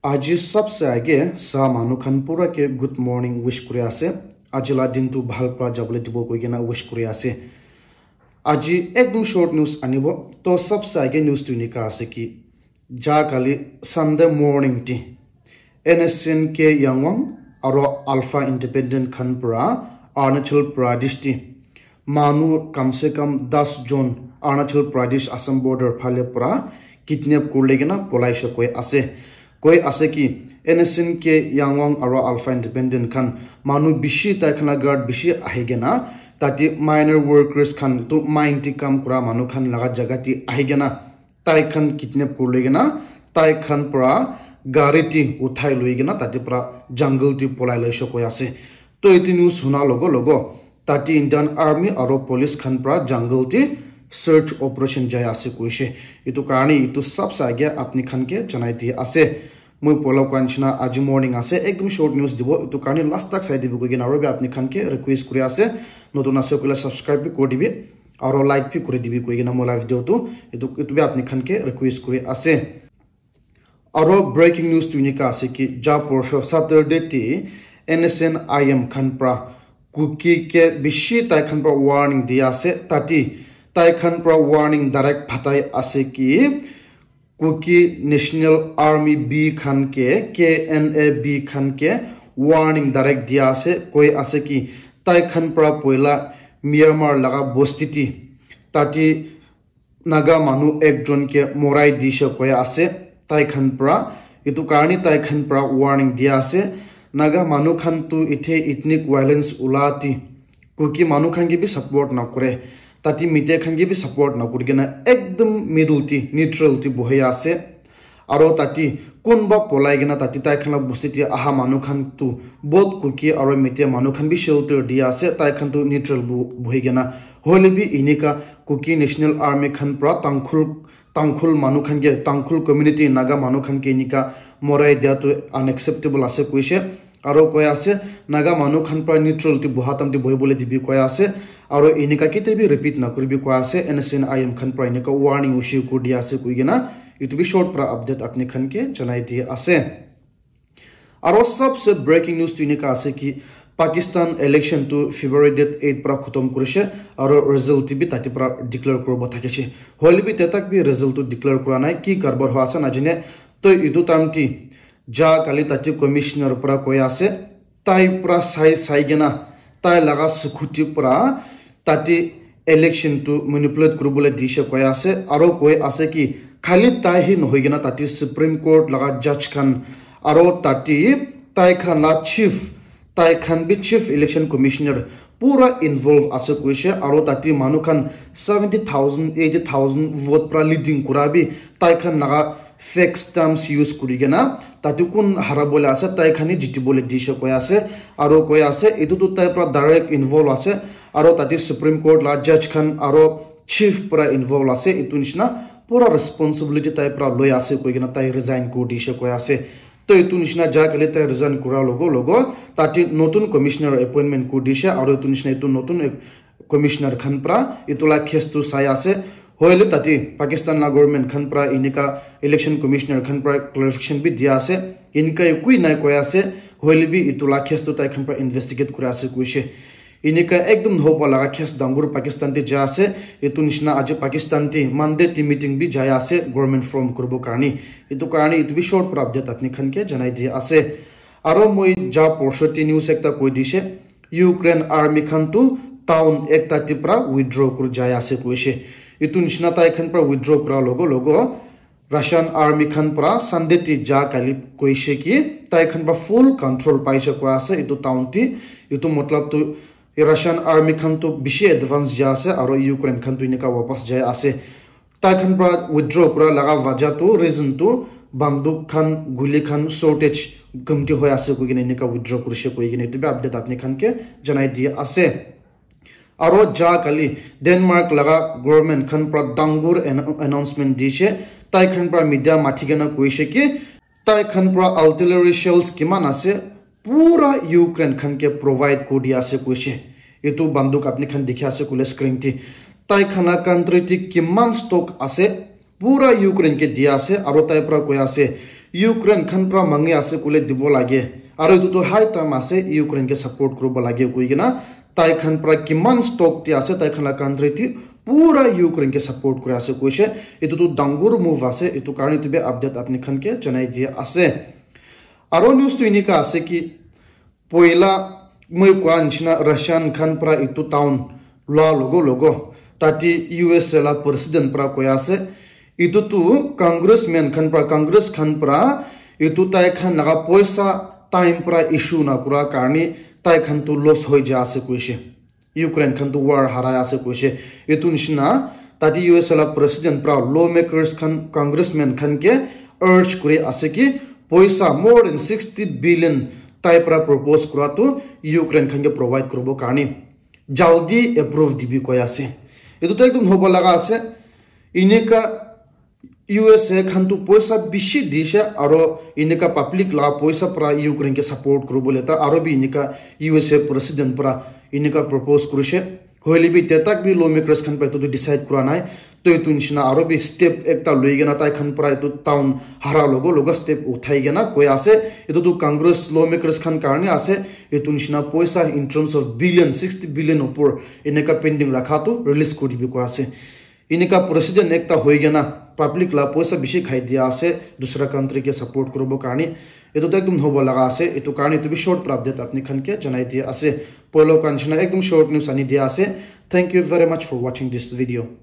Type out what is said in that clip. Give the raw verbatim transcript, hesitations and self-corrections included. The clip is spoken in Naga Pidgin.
Aji sabse age sa manu khan pura ke good morning wish kuri ase. Aji la din tu bhal pra jabole dibo koi kena wish kuri ase. Aji ekdum short news anibo. To sabse age news tu enika ase ki, ja kali Sunday morning ti N S N K Yangwang aro Alpha Independent khan pra Arunachal Pradesh ti manu kam se kam das jon Arunachal Pradesh Assam border phale pra kidnap kurle kena polai she koi ase. Koi ase ki N S N K Yangwang aro Alpha Independent khan manu bishi tai khan la guard bishi ahi kena tate minor workers khan tu mine ti kam kura manu khan laga jaga ti ahi kena tai khan kidnap kurle kena tai khan pra gari ti uthai loi kena tate pra jungle ti polai loi she koi ase. To etu news huna logo logo tate Indian Army aro police khan pra jungle ti search operation jai ase koishe. Etu karne etu sabse age apni khan ke janai di ase. Moi poila koa nishina aji morning ase, ekdum short news dibo, etu karne last tak sai dibi koi kena aro bi apni khan ke request kuri ase. Notun ase koile subscribe bi kuri dibi, aro like bi kuri dibi koi kena moi la video tu, etu, etu bi apni khan ke request kuri ase. Aro breaking news tu enika ase ki, ja porsho Saturday ti N S N I M khan pra Kuki ke bishi tai khan pra warning dia ase, tati tai khan pra warning direct phatai ase ki, Kuki National Army B khan ke, K N A B khan ke warning direct dia ase, koi ase ki, tai khan pra poila Myanmar laga bosti ti, tati Naga manu ekjon ke morai dishe koi ase, tai khan pra, etu karne tai khan pra warning dia ase. Naga manu khan tu ithe ethnic violence ula ti, Kuki manu khan ke bi support na kure, tati Meitei khan ke bi support na kuri kena ekdum middle ti, neutral ti bohi ase. Aro tati kunba polai kena tati tai khan la bosti ti aha manu khan tu both Kuki aro Meitei manu khan bi shelter dia ase, tai khan tu neutral bu-, bohi kena. Hoile bi enika Kuki National Army khan pra Tangkhul, Tangkhul manu khan ke, Tangkhul community Naga manu khan ke enika morai dia tu unacceptable ase koishe. Aro koi ase, Naga manu khan pra neutral ti boha time ti bohi bole dibi koi ase. Aro enika kete bi repeat na kuribi koi ase, N S N I M khan pra enika warning issue kuri dia ase koi kena, etu bi short pra update apni khan ke janai di ase. Aro sabse breaking news tu enika ase ki, Pakistan election tu February date eight pra khatam kurishe, aro result bi tate pra declare kuribo thakishe. Hoile bi tetak bi result tu declare kura nai, ki karbar hoi ase najane, to etu time ti, ja kali tate commissioner pra koi ase, tai pra sai, sai kena, tai laga sukuti pra tate election tu manipulate kuribole dishe koi ase, aro koi ase ki, khali tai hi nohoi kena tate Supreme Court laga judge khan, aro tate tai khan la chief, tai khan bi chief election commissioner pura involve ase koishe, aro tate manu khan seventy thousand, eighty thousand vote pra leading kura bi tai khan laga fake stamps use kuri kena, tate kun hara bole ase, tai khan hi jiti bole dishe koi ase, aro koi ase, etu tu tai pra direct involve ase, aro tate Supreme Court la judge khan aro chief pra involve ase, etu nishina pura responsibility tai pra loi ase koi kena tai resign kuri dishe koi ase. To etu nishina ja kali tai resign kura logo logo, tate notun commissioner appointment kuri dishe, aro etu nishina etu notun commissioner khan pra etu la case tu sai ase. Hoile tate Pakistan la government khan pra enika election commissioner khan pra clarification bi dia ase. Enika ekui nai koi ase. Hoile bi etu la case tu tai khan pra investigate kuri ase koishe. Enika ekdum hopa laga case dangur Pakistan te ja ase. Etu nishina aji Pakistan te Monday te meeting bi jai ase government form kuribo karne. Etu karne etu bi short pra update apni khan ke janai dia ase. Aro moi ja porsho te news ekta koi dishe. Ukraine army khan tu town ekta te pra withdraw kuri jai ase koishe. Etu nishina tai khan pra withdraw kura logo logo Russian army khan pra Sunday te ja kali koishe ki tai khan pra full control paishe koi ase etu town te. Etu matlab tu Russian army khan tu bishi advance ja ase aro Ukraine khan tu enika wapas jai ase. Tai khan pra withdraw kura laga wajah tu, reason tu, banduk khan, guli khan shortage, kamti hoi ase koi kena enika withdraw kurishe koi kena etu bi update apni khan ke janai dia ase. Aro ja kali Denmark laga government khan pra dangur an-, announcement dishe, tai khan pra media mathi kena koishe ki, tai khan pra artillery shells kiman ase, pura Ukraine khan ke provide kuri di ase koishe. Etu banduk apni khan dikhi ase koile screen te. Tai khan la country te kiman stock ase, pura Ukraine ke di ase, aro tai pra koi ase, Ukraine khan pra mangi ase koile dibo lage. Aro etu tu high time ase Ukraine ke support kuribo lage koi kena tai khan pra kiman stock te ase tai khan la country te pura Ukraine ke support kuri ase koishe. Etu tu dangor move ase, etu karne etu bi update apni khan ke janai dia ase. Aro news tu enika ase ki poila moi koa nishina Russian khan pra etu town lua logo logo tate U S A la president pra koi ase, etu tu congressman khan pra, Congress khan pra etu tai khan laga poisa time pra issue na kura karne tai khan tu loss hoi ja ase koishe. Ukraine khan tu war harai ase koishe. Etu nishina tate U S A la president pra lawmakers khan, congressman khan ke urge kuri ase ki poisa more than sixty billion tai pra propose kura tu Ukraine khan ke provide kuribo karne jaldi approve dibi koi ase. Etu tu ekdom hobo laga ase. Enika U S A khan tu poisa bishi dishe aro enika public la poisa pra Ukraine ke support kuribo le ta aro bi enika U S A president pra enika propose kurishe. Hoile bi te tak bi lawmakers khan pra etu tu decide kura nai. To etu nishina aro bi step ekta loi kena tai khan pra etu town hara logo logo step uthai kena koi ase. Etu tu Congress lawmakers khan karne ase. Etu nishina poisa in terms of billion, sixty billion upor enika pending rakha tu release kuri dibi koi ase. Enika president ekta hoi kena public la poisa bishi khai dia ase, dusra country ke support kuribo karne. Etu tu ekdom hobo laga ase, etu karne etu bi short pra update apni khan ke janai dia ase. Poilo khan nishina ekdom short news ani dia ase. Thank you very much for watching this video.